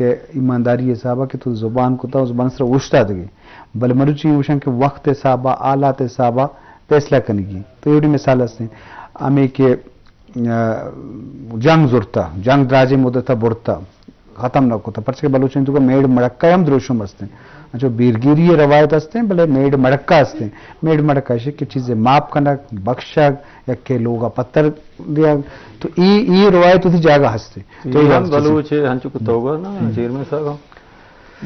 کہ ایمانداری حسابا کہ تو زبان کتا، زبان سرا اوشتاتگے، بلے مروچی گوشن کہ وقت حسابا، حالات حسابا فیصلہ کنگی۔ تو ایوڑی مثال ہستیں، ہمیں کہ، آ، جنگ زرتا، جنگ دراجیں مدتا برتا، ختم نہ کتا، پرچہ کہ بلوچانی توکا میڑ مڑکہ ہم دروشم ہستیں۔ انچو بیرگیری روایت ہستیں، بلے میڑ مڑکہ ہستیں۔ میڑ مڑکہ اشی کہ چیزے معاف کنگ، بخشگ، یکے لوگا پتر دیگ، تو ای، ای روایت وتی جاگہ ہستیں۔ تو ای ہم بلوچ ہنچو کہ توگا نا، چیئرمین صاحب،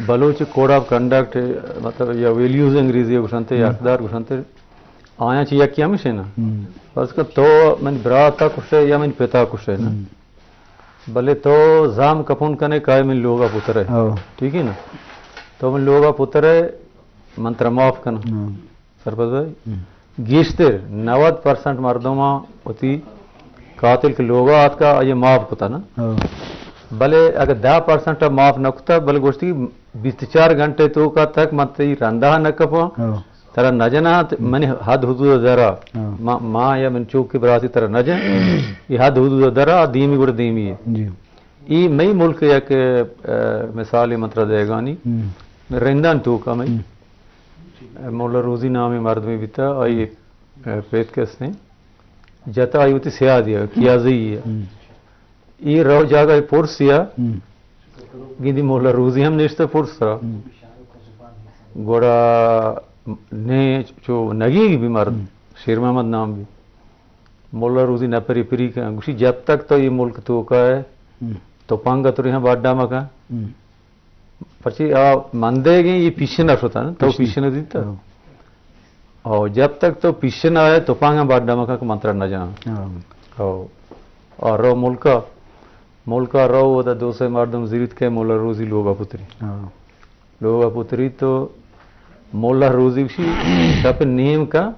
بلوچ کوڈ آف کنڈکٹ، مطلب، یا ویلیوز انگریزی گوشنتے، یا اقدار گوشنتے، آیاں چہ یکے ہمیش انت نا۔ فرض کن تو من برات ء کشے یا من پتا کشے نا، بلے تو زام کپون کنے کہ من لوگا پترے۔ ٹھیک ہے نا؟ تو من لوگا پترے، من ترا معاف کناں۔ سرپد بھائی، گیشتر نود پرسنٹ مردماں وتی قاتل کہ لوگا آتکا، آئی معاف کتا نا۔ بلے اگر دہ پرسنٹ معاف نہ کتا، بلے گوشتی بیست چار گھنٹے توکا تک من تئی رندا نہ کپاں، ترا نہ جناں، منی حد حدود درا، ما، ما یا من چوکی براتی ترا نہ جن، یہ حد حدود درا دیمی گڑ دیمی ہے۔ ای مئی ملک یک، ا، مثال من ترا دیگانی، رندان توکا مئی مولا روزی نامی مردمی بیتا، آئی، ا، پیت کسیں جتا، آئی وتی سیادی ہے، کیازی ہے۔ ای رو جاگہ پرسیا، گندی مولا روزی ہم نشتہ پرس را۔ گڑا نے چو نگیگ بھی مرد، شیر محمد نام بھی۔ مولا روزی نپری پری کن، گوشی جب تک تو یہ ملک توکا ہے، تو پانگا تو رہاں باڈا مکن۔ پرچی آ مندے گئے، یہ پیشن اشتا نا، تو پیشن دیتا۔ او جب تک تو پیشن آئے، تو پانگا باڈا مکن کہ من ترا نہ جان۔ او، او رو ملکا، ملکا رو، دا دو سے مردم زیریت کہ مولا روزی لوگا پتری۔ لوگا پتری تو مولا روزی گوشی شپ نیم کا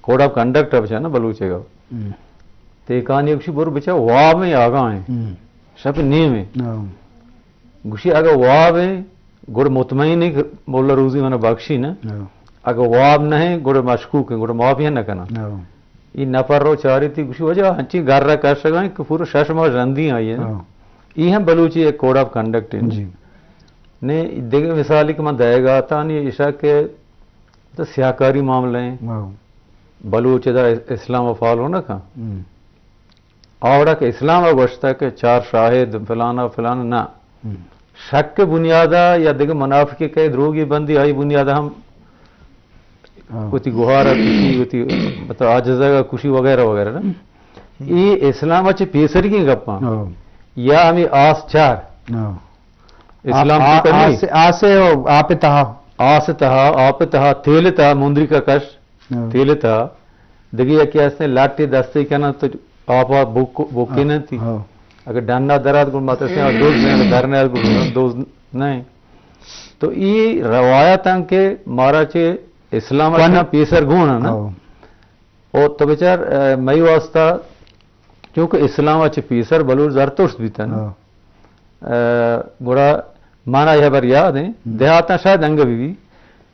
کوڈ آف کنڈکٹ بچا نا بلوچے گا۔ تیکانی گوشی برو بچا واب میں آگا ہیں۔ شپ نیم ہے۔ گوشی اگا واب ہیں، گڑ مطمئن ہے کہ مولا روزی منا بخشی نا۔ اگا واب نہ ہیں، گڑ مشکوک ہیں، گڑ معافی نہ کنا۔ ای نفر رو چاری تی گوشی وجہ ہنچی گھر را کشگا ہیں کہ پورا شش ماہ رندی آئی ہے نا۔ ای ہم بلوچی ایک کوڈ آف کنڈکٹ ہے۔ نے دگہ مثالی کہ من دئیگا تا نی ایشا کہ تو سیاہکاری معاملہ ہیں۔ بلوچ دا اسلام و فالو نہ کن۔ آوڑا کہ اسلام ء گوشتہ کہ چار شاہد فلانا فلانا نہ۔ شک بنیادا یا دگہ منافقی کہ دروگی بندی آئی بنیادا ہم وتی گوہارا کشی، وتی مطلب عاجزگا کشی وغیرہ وغیرہ نا۔ ای اسلام ء چہ پیسرگیں گپاں۔ یا ہمیں آس چار۔ اسلام آ-، تو آ-، کنی؟ آس، آس ء آپ تہا۔ آس تہا، آپ تہا، تیل تہا، مندری کا کش، تیل تہا۔ دگہ یکی ہستیں لاٹی دستی کنن تو آپ بوک-، بوکینن تی۔ اگر ڈنا درات گڑ مدرسے آ دوز نہیں، اگر در نیات گڑ دوز نہیں۔ تو ای روایت ہیں کہ مارا چہ اسلام ء پیسر گون ہے نا۔ او تو بچار، ا، مئی واسطہ چونکہ اسلام ء چہ پیسر بلوچ زرتشت بیتن۔ گڑا مانا یہ بر یاد ہیں، دیہاتاں شاید انگہ بھی بھی،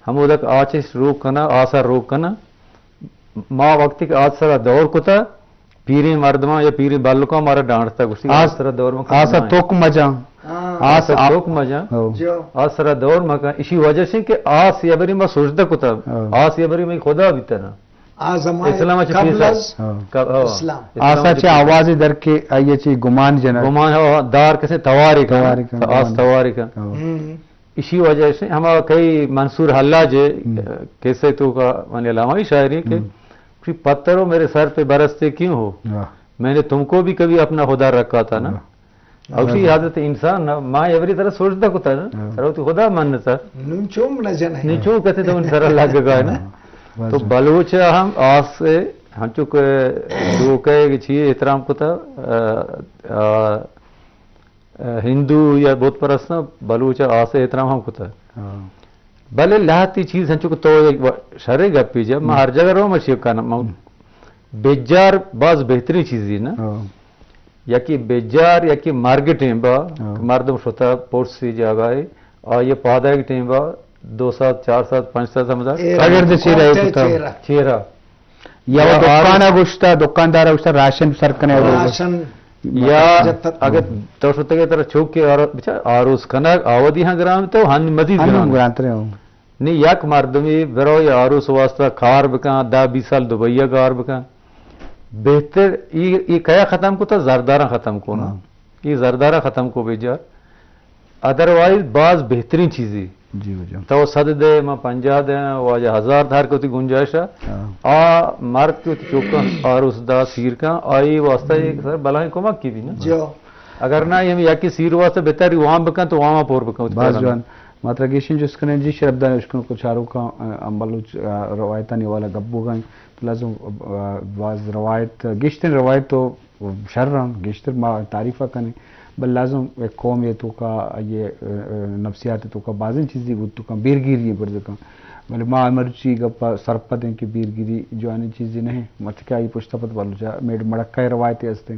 ہمودک آچش روک کنا، آسا روک کنا، ما وقتی کہ آس سرا دور کتا، پیریں مردماں یا پیریں بلکاں مارا ڈانٹتا گوشتی، آس سرا دور مکن، آسا توک مجاں۔ آس آ-، توک مجاں۔ آس سرا دور مکن، اسی وجہ سے کہ آس یا بری ما سجدہ کتا، آس یا بری میں خدا بیتا نا۔ آ زمانہ اسلام چہ قبل پیسر۔ از اسلام۔ آسا چہ آوازی در کے آئی چہ گمان جنگ۔ گمان ہو، دار کسے تواری کن۔ تواری کن، آس گمان۔ تواری کن۔ اسی وجہ سے ہما کئی منصور حلاج ہے، قصے تو کا من علامہ ہی شاعری کہ پتھروں میرے سر پہ برستے کیوں ہو؟ میں نے تم کو بھی کبھی اپنا خدا رکھا تھا نا۔ اوشی حضرت انسان نا، ما ایوری طرح سوچتا کتا نا، سر وتی خدا مانتا۔ نون چون نہ جنہ۔ نون چون کتے تو ان سر لگ گئے نا۔ تو بلوچ ہم آس سے ہنچو کہ لوکے کہ چیئے احترام کتا، آ، آ، آ، ہندو یا بت پرستاں بلوچ آس سے احترام ہم کتا۔ بلے لہتی چیز ہنچو کہ تو یک شرے گپی جا، ما ہر جگہ رو مشی کنا، ما بجار باز بہترین چیزی نا۔ یکی بجار، یکی مرگ ٹیم با، کہ مردم شتا پرسی جاگاہے، آ یہ پادگ ٹیم با، دو ساعت، چار ساعت، پنچ ساعت ہمدا۔ اگر دے چیرا ہے کتا۔ چیرا۔ یا یا وہ دکانا گوشتا، دکاندارا گوشتا، راشن سر کنے۔ راشن۔ یا جت۔ اگر تو شتگے ترا چوکے آرو-، بچا آروس کنگ آودی ہاں گران تو ہن مزید ہنو گران۔ گرانترے ہوں۔ نی یک مردمی برو یا آروس واسطہ کار بکن، دہ بیس سال دبئی کار بکن۔ بہتر ای، ای کیا ختم کو تا زرداراں ختم کو نا۔ ہاں۔ ای زرداراں ختم کو بجار۔ ادروائز باز بہترین چیزی۔ جی واجہ۔ تو صد دے، ما پنجاہ دے، واجہ ہزار دھار کو تی گنجائش ہے۔ ہاں۔ آ مرد کو تی چوکاں آروس دا سیر کن، آئی واسطہ ایک سر بلاہیں کمک کی بھی نا۔ جو۔ اگر نہ، یہ یکی سیر واسطہ بہتر وام بکن تو وام پور بکن۔ باز جوان۔ ماترا گیشن جس کنے جی شربدان اشکن کو چارو کا، آ، ہم بلوچ، آ، روایتانی والا گپ بوگائیں۔ تو لازم، آ، باز روایت، گیشتر روایت تو شر ہم گیشتر ما تعریف کنیں، بل لازم ایک قوم یہ تو کا یہ، آ، آ، نفسیات تو کا بازیں چیزی بود تو کا بیرگیری برد کا۔ بلے ما مرچی گپ سرپد ہیں کہ بیرگیری جوانی چیزی نہیں۔ مرچی کہ آئی پشت پت بلوچا میڈ مڑکہ روایت ہستیں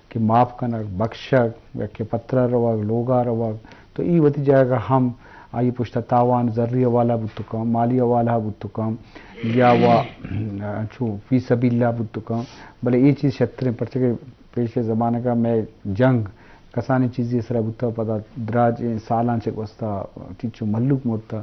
کہ معاف کنگ، بخشگ، یا کہ پترا روگ، لوگا روگ، تو ای وتی جاگہ ہم آئی پشت تاوان زری حوالہ بوت کن، مالی حوالہ بوت کن، یا وا انچو فی سبیل اللہ بوت کن، بلے ای چیز شتریں، پرچہ کہ پیش زمانگا مئے جنگ کسانیں چیزی سرا بوتا، پدا دراجیں سالاں چہ گوستا چیچو مھلوک مرتا،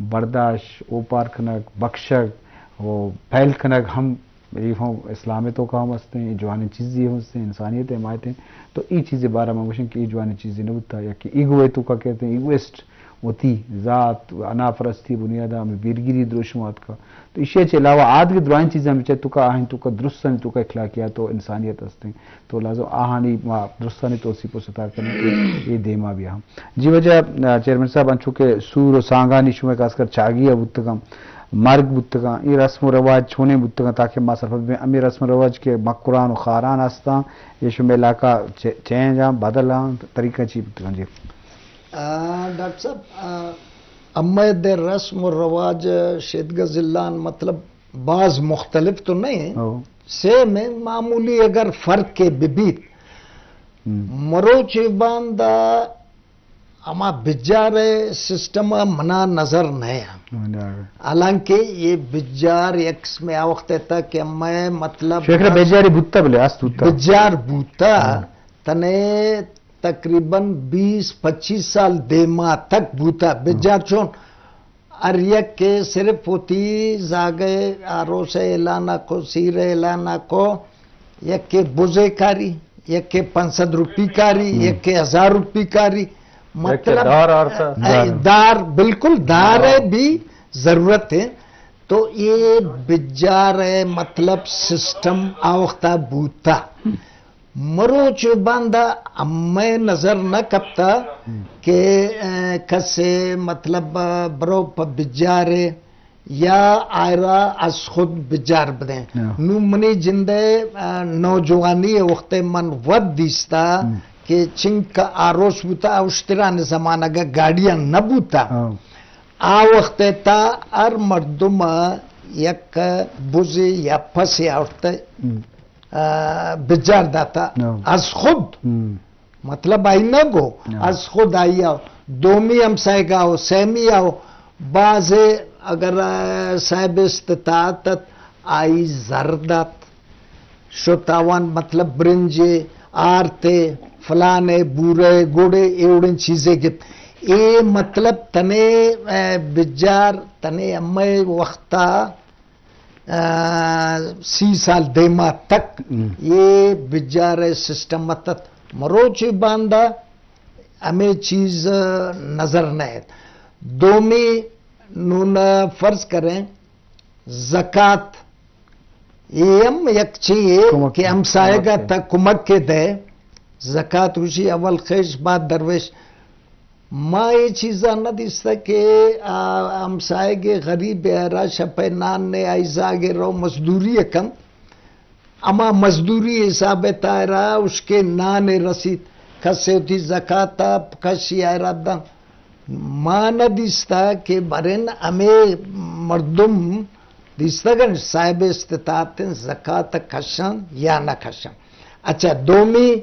برداشت، اوپار کنگ، بخشگ و پھیل کنگ ہم اے ہم اسلام ءِ توکا ہم ہستیں، اے جوانیں چیزے ہم ہستیں، انسانیت ءِ حمایت ءِ۔ تو اے چیز ءِ بارہ ءَ من گوشاں کہ اے جوانیں چیزے نہ بوتا، یا کہ ایگو ءِ توکا کہتے ہیں، ایگوئسٹ وتی ذات، انا پرستی ءِ بنیاد ءَ ہمے بیرگیری دروشم آتکا۔ تو ایشی ءَ چہ علاوہ آدگہ درائیں چیزاں بچار توکا، آہانی توکا درستانی توکا اخلاقیات و انسانیت ہستیں۔ تو لازم آہانی ما درستانی توسیپ و ستار کنیں کہ اے دیما بیا ہم۔ جی واجہ، آ، چیئرمین صاحب، انچو کہ سور و سانگانی شمئے خاص کر چاگی ءَ بوتگاں، مرگ بوتگاں، اے رسم و رواج چونیں بوتگاں تاکہ ما سرپد بیں؟ ہمے رسم و رواج کہ مکران و خاران ہستاں، اے شمئے علاقہ چے-، چینج آں، بدل آں، طریقہ چی بوتگاں؟ جی۔ آ، ڈاکٹر صاحب، آ، ہمے دے رسم و رواج شیدگہ ضلعان مطلب باز مختلف تو نہیں، او۔ سیم ہیں، معمولی اگر فرق کے ببیت۔ ہم۔ مروچی باندا ہما بجار ءِ سسٹم ءَ منا نظر نہ آں۔ ہاں، جاگہ۔ حالانکہ یہ بجار یک قسم آ وقت تھا کہ میں مطلب شیخ بس بجاری بوتا بلے، است بوتا۔ بجار بوتا، ہاں۔ تنے تقریباً بیس پچیس سال دیما تک بوتا۔ بجار چون ہر یک کہ صرف وتی زاگے آروس ءِ اعلان کو، سیر ءِ اعلان کو، یکے بزے کاری، یکے پنچ سد روپی کاری، ہم۔ یکے ہزار روپی کاری۔ یکے مطلب، دار آرتا۔ اے دار۔ دار، بالکل دار ءِ بھی ضرورت ہے۔ تو یہ بجار ءِ مطلب سسٹم آ وقتا بوتا۔ مروچ باندا ہمے نظر نہ کپتا ہم۔ کہ، اے، کسے مطلب برو پہ بجارے یا آئرا از خود بجار بدیں۔ ہاں۔ نوں منی جندے، آ، نوجوانی وقت من وت دیستا ہم۔ کہ چنکہ آروس بوتا، اشتران زمانگا گاڑیاں نہ بوتا۔ ہاں۔ آ وقت تا ہر مردم یک بزے یا پسے آورتے، ہم۔ آ، بجار داتا۔ ہاں۔ از خود۔ ہم۔ مطلب آئی نہ گو، ہاں۔ از خود آئی آؤ، دومی ہمسائگا آؤ، سیمی آؤ، بازے اگر، آ، صاحب استطاعت ات، آئی زر دات، شت آوان مطلب برنجے، آرتے، فلانے، بورے، گوڑے، اے وڑیں چیزے گپت۔ اے مطلب تنے، آ، بجار، تنے ہمے وقتا آ، سی سال دیما تک ہم۔ یہ بجار ءِ سسٹم اتت۔ مروچی باندا ہمے چیز نظر نہ ایت۔ دومی نون فرض کریں زکات، یہ ہم یک چیئے کمک کہ ہمسائگا کمک تا کمک کے دے۔ زکات وشی اول خیش بعد درویش۔ ما اے چیزاں نہ دیستہ کہ آ ہمسائگے غریبے ءَ را شپ ءِ نان نے آئی زاگے رو مزدوری ءَ کن، ہما مزدوری حساب ءَ تھا ءَ را اشکے نان ءَ رسیت، کسے وتی زکات ءَ کشی ءَ را دنت۔ ما نہ دیستہ کہ برن ہمے مردم دیستگ انت صاحب استطاعت انت، زکات ءَ کشن یا نہ کشن۔ اچھا، دومی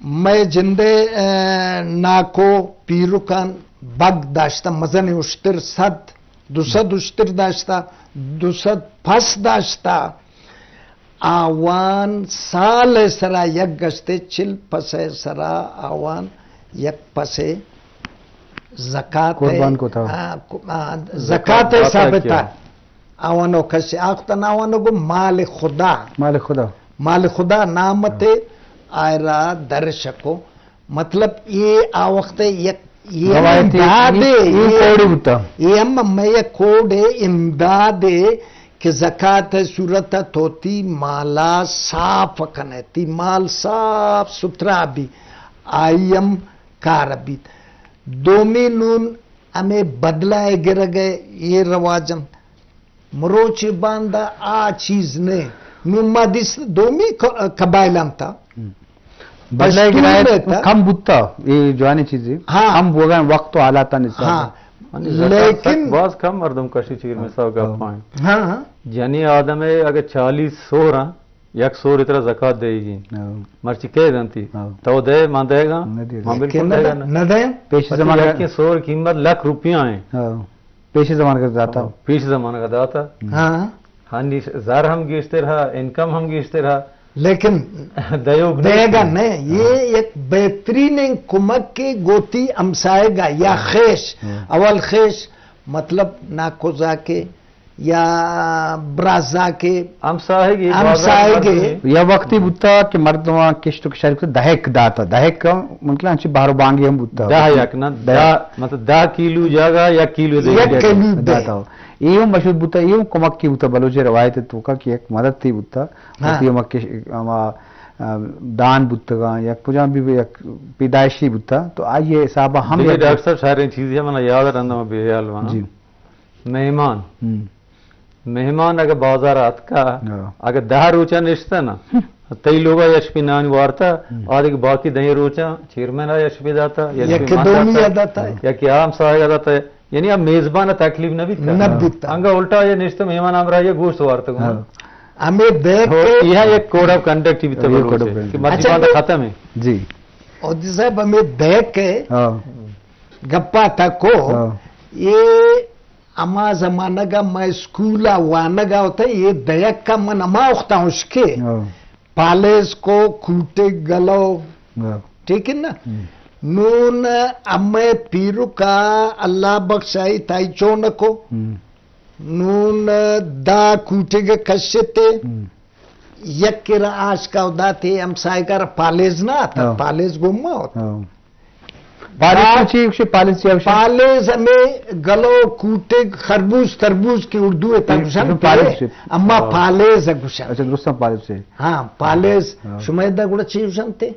مئے جندے، اے، ناکو پیرکان بگ داشتہ، مزن اشتر صد، دو صد اشتر داشتہ، دو صد پس داشتہ۔ آوان سال ءِ سرا یک گشتے، چل پس ءِ سرا آوان یک پسے زکات ءِ، قربان کتا۔ آ، کو-، آ، زکات زکات ءِ داتا ثابت کیا؟ آوانو کسے آختن آوانو گو مال خدا۔ مال خدا۔ مال خدا نام تے آئرا درشکو۔ مطلب، اے آ وخت یک، اے ہم روایتی امداد اے، اے، اے اے، کوڑی بوتا۔ اے ہم مئے کوڑ اے، امداد اے کہ زکات ءِ صورت ءَ تو تی مالا صاف کنے، تی مال صاف ستھرا بی، آئی ہم کار بیت۔ دومی نون ہمے بدلہ ءِ گرگ ءِ اے رواج انت۔ مروچی باندا آ چیز نے۔ نوں ما دیست دومی ق-، قبائل ہم تا۔ ہم۔ بدلہ پشتون گرایت میں تا۔ کم بوتا، اے جوانی چیزے۔ ہاں۔ کم بوگا وقت و حالاتانی حساب ہاں۔ سے۔ یعنی زکات لیکن سک باز کم مردم کشی چیر میں سو ہاں۔ گپائیں۔ ہاں، ہاں۔ جنی آدم ہے اگر چالیس سور ہاں، یک سور اترا زکات دے گی۔ ہاں۔ مرچی کہہ دنتی۔ ہاں۔ تو دے، من دے گا؟ نہ دے۔ من بالکل لیکن نہ دے گا دے، نہ۔ نہ دے۔ پیش زمانہ یکی سور قیمت لکھ روپیہ ہیں۔ ہاں۔ پیش زمانہ کا داتا۔ پیش زمانہ کا داتا۔ ہاں۔ ہانی زر ہم گیشتر ہا، انکم ہم گیشتر ہا۔ لیکن دیوک نہیں۔ دیگا نہیں۔ یہ ہاں۔ ایک بہترین کمک کے گوتی ہمسائے گا یا ہاں۔ خیش۔ ہاں۔ اول خیش مطلب ناکوزا کے یا برازا کے۔ ہمسائے گے، ہمسائے گے۔ یا وقتی بوتا کہ مردماں کشت و کشاری کو دہک داتا۔ دہک مطلب انچی بہر و بانگی ہم بوتا۔ دہ یک نا، دہ۔ دہ، مطلب دہ کیلو جاگا یک کیلو دے یک کیلو دے۔ داتا۔ اے ہم مشہور بوتا، اے ہم کمک کی بوتا، بلوچ روایت توکا کہ یک مدد تی بوتا۔ ہاں۔ وقتی ہم کہ، ہما، آ، دان بوتگاں، یک کجام بھی یک پیدائشی بوتا، تو آئی حسابا ہم دیکھیں یک ڈاکٹر صاحب، شریں چیزی ہے، منا یاد رہنا، میں بے حال وانا۔ جی۔ مہمان۔ ہم۔ مہمان اگہ بازار اتکا، ہاں۔ اگہ دہ روچا نشتا نا، تئی لوگا یشپی نانی وارتا، ہم۔ آدھے کہ باقی دہیں روچا چیئرمین آ یشپی داتا، یشپی یک من دومی داتا، داتا۔ یا کہ عام ساہگا داتا، یعنی اب میزبان تکلیف نہ بیتا۔ نہ بیتا۔ انگا الٹا یہ نشتا مہمان ہمراہ یہ گوشت وارتا گو۔ ہاں۔ ہمیں دیکھ ہو، کے یہ ایک کوڈ آف کنڈکٹ ہی بیتا یہ بلوچ کوڈ آف ہے کنڈکٹ۔ کہ مرچی اچھا، باندا میں ختم ہے۔ جی۔ اودی صاحب ہمیں دیکھ کے ہاں۔ گپا تکو، ہاں۔ یہ ہما زمانگ ء ما اسکول ء وانگ ء ات، اے دہک ء من ہما وخت ء ہشکے ہاں۔ پالیز کو کوٹے گلو، ہاں۔ ٹھیک ہے نا؟ ہم۔ نون ہمے پیرک ء اللہ بخشائی تائی چون کو۔ ہم۔ نون دا کوٹے گے کشتے۔ ہم۔ یک کرا آشکا و داتے ہمسائے کرا پالیز نہ آتا، ہاں۔ پالیز گما ہوتا۔ ہاں۔ پالیز دا تو چی گوشے؟ پالیز چی گوشے؟ پالیز ہمیں گلو کوٹگ خربوز تربوز کی اردو ہے، تا گوشن پالیز تے، چی؟ اما ہاں۔ پالیز ہے گوشن۔ اچھا، درستاں پالیز سے۔ ہاں، پالیز۔ ہاں۔ شما دا گڑا چی گوشن تے؟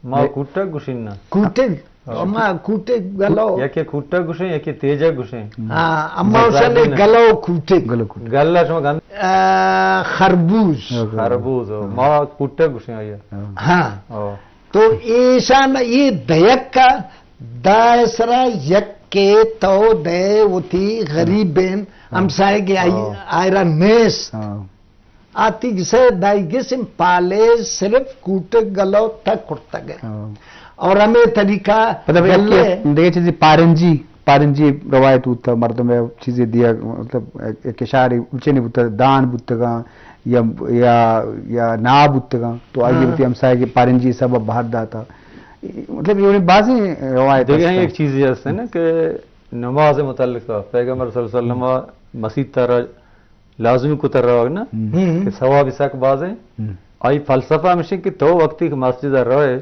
ما کوٹگ گوشن نا۔ کوٹگ، ہاں۔ اما کوٹگ گلو۔ یکی کوٹگ گوشن، یکی تیجگ گوشن۔ ہاں، اما گوشن گلو کوٹگ۔ گلو کوٹگ۔ گلہ شما گند؟ آ، خربوز۔ ہاں، خربوز، ہاں۔ ما کوٹگ گوشن آیا۔ ہاں۔ ہاں۔ ہاں۔ تو ایشان یہ دہک ء دائے سرا یکے تو دے وتی غریبیں ہاں۔ ہمسائے گے آئی، ہاں۔ آئرا نیست۔ ہاں۔ آتی گسے دائی گسم پالیز صرف کوٹک گلو تک کرتگ ہے۔ ہاں۔ اور ہمیں طریقہ پتہ بھئی گلے کہ دیگہ چیزی پارنجی پارنجی روایت بوتا، مردم ء چیزے دیا، مطلب، ایک اشارے اچنے بوتا، دان بوتگاں یا، یا، یا نا بوتگاں، تو آئی ہاں۔ وتی ہمسائے کے پارنجی سبب بہر داتا۔ مطلب، یہ بازیں روایت دیگہ ہستاں۔ ایک چیزے ہست نا کہ نماز متعلق پیغمبر صلی اللہ علیہ وسلم مسیت ترا لازمی کتر روگ نا ہم۔ کہ ثواب سک بازیں۔ ہم۔ آئی فلسفہ ہمشی کہ تو وقتی کہ مسجد روئے،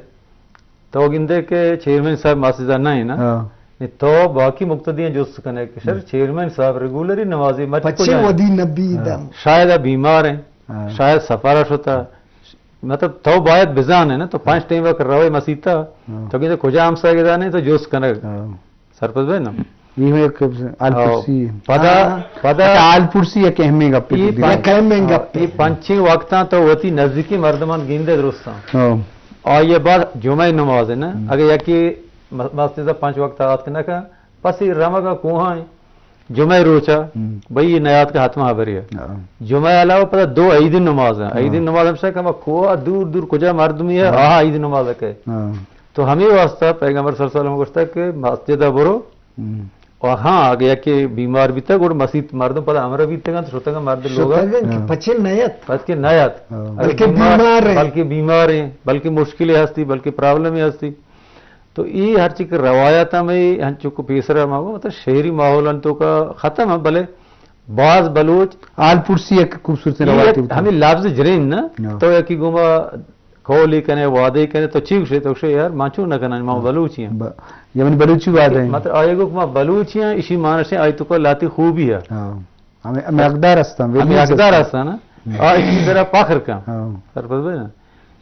تو گندے کہ چیئرمین صاحب مسجد ء نہ ہیں نا؟ ہاں۔ نی تو باقی مقتدیاں جست کنے کہ شر ہم۔ چیئرمین صاحب ریگولری نمازی مت پچے کجا ہیں؟ ودی نبی ہاں۔ دم۔ شاید اب بیمار ہیں، ہاں۔ شاید سفر شتا۔ مطلب تو باید بزانے نا، تو پنچ ٹائم وقت روے مسیتا، ہاں۔ تو گندے کجا ہمسائے گدانے تو جست کنے۔ ہاں۔ سرپد بے نا؟ یہ ایک آل ہاں۔ پرسی۔ پدا، ہاں۔ پدا اچھا، آل پرسی یک اہمیں گپے اے تو دیگہ۔ پنچ-، یک اہمیں ہاں، گپے۔ اے پنچیں وقتاں تو وتی نزدیکی مردمان گندے درستاں۔ ہاں۔ آئیے بعد جمعہ نماز ہے نا؟ ہم۔ اگر یکی م-، مسجد پنچ وقت آت نہ کن، پس یہ رمگ کوہاں ہیں۔ جمعہ روچا، ہم۔ بھئی یہ نیات کا حتمہ خبری ہے۔ ہاں۔ جمعہ علاوہ پدا دو عید نماز ہیں۔ ہاں۔ عید نماز ہمشہ کہ ہم کوہ دور دور کجا مردمی ہے، ہاں۔ آہا عید نماز ہے کہ۔ ہاں۔ تو ہمیں واسطہ پیغمبر صلی اللہ علیہ وسلم گوشتا کہ مسجد برو، ہم۔ و ہاں، اگہ یکے بیمار بیتگ، گڑا مسیت مردم پدا ہمراہ بیتگ انت، شتگ انت مرد لوگا۔ شتگ انت کہ ہاں۔ پچے نیت۔ پد کہ نیت۔ ہاں۔ اگہ بلکہ بیمار، بیمار ہیں۔ بلکہ بیمار ہیں، بلکہ مشکلے ہستی، بلکہ پرابلمے ہستی۔ تو اے ہرچی کہ روایت ہم اے ہنچو کہ پیسرا ما گو، مطلب شہری ماحول انت تو کا ختم ہے، بلے باز بلوچ حال پرسی یک خوبصورت اے روایت یک بوتا۔ ہمیں لفظ جرین نا، ہاں۔ تو یکی گوما قولی کنے، وعدے کنے، تو چی گوشے؟ تو گوشے، یار، ما چون نہ کناں، ما ہاں۔ بلوچی ہیں۔ ب-، یعنی بلوچی وعدہ ہیں۔ مطلب، آئی گو کہ ما بلوچی ہیں، اسی معنی سے آئی تو کا لاتی خوبی ہے۔ ہاں۔ ہمیں، ہمیں حقدار ہستاں، ہمیں ویلیوز حقدار ہستاں۔ ہستاں نا۔ ہاں۔ آ، اسی طرح فخر کن۔ ہاں۔ سرپد بھائی نا۔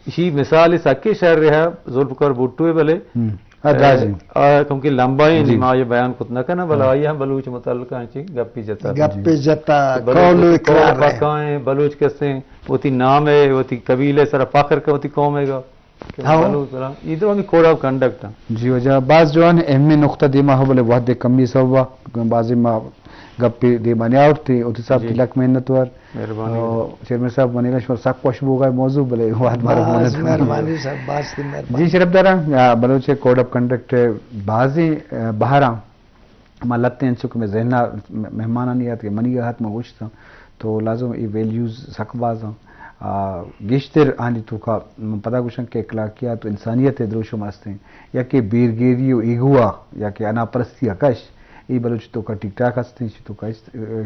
اسی مثال سکے شہر رہا ذوالفقار بھٹو ہے بلے۔ ہم۔ آ، دراج ہیں۔ آ، کیونکہ لمبا ہیں، جی۔ ما یہ بیان کت نہ کرنا، بلے ہاں۔ آئی ہم بلوچ متعلق ہیں چی گپی جتا۔ گپی جتا، تو بلوچ قول و قول اقرار ہے۔ پکا ہیں، بلوچ کسے ہیں، وتی نام ہے، وتی قبیلے سرا فخر کا، وتی قوم ہے گا۔ کہ ہاں۔ بلوچ بلا، یہ تو ہمیں کوڈ آف کنڈکٹ ہے۔ جی واجہ، باز جوان اہم نقطہ دیما ہو، بلے وہد کمی سببا، بازی ما گپی دیما نیاورتی، وتی صاحب جی۔ تلک محنت وار۔ مہربانی۔ او، چیئرمین صاحب، منی شما سک خوش بوگا موضوع، بلے وہد مارا باز مہنت۔ مہربانی صاحب، باز تی مہربانی۔ جی شرف دارا، آ، بلوچ کوڈ آف کنڈکٹ بازی، آ، بہرا ما لہتیں انچو کہ مئے ذہنا مہمانانی آتک، منی آتک، ما گوشتاں، تو لازم اے ویلیوز سک باز آں۔ آ، گیشتر آنی توکا من پدا گوشاں کہ اخلاقیات و انسانیت ء دروشم ہستیں، یا کہ بیرگیری و ایگوا یا کہ اناپرستی ء کش، اے بلوچ توکا ٹھیک ٹھاک ہستیں، ایشی توکا ہچ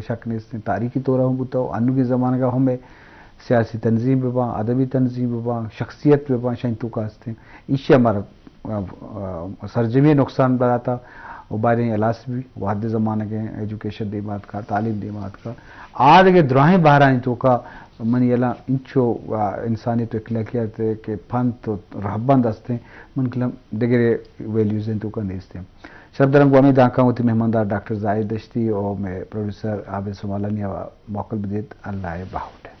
شک نیستیں۔ تاریخی طور ہم بوتا و انوگیں زمانگا ہم اے سیاسی تنظیم بہ باں، ادبی تنظیم بہ باں، شخصیت بہ باں، شاہین توکا ہستیں۔ ایشی ہمارا آ، آ، سرجمی نقصان براتا و باریں ہلاس بی، وہد زمانگ ء ایجوکیشن دیما اتکا، تعلیم دیما اتکا۔ آ دگہ دراہیں بہرانی توکا منی یلا انچو، آ، انسانیت و اخلاقیات کہ پنت و رہبند ہستیں، من کلم دگرے ویلیوز ہیں توکا نیستیں۔ شرف درم گو ہمیں دانکاں وتی مہماندار ڈاکٹر زاہد دشتی و میں پروڈیوسر عابد سمالانی موکل بدیت۔ اللہ باہوٹ۔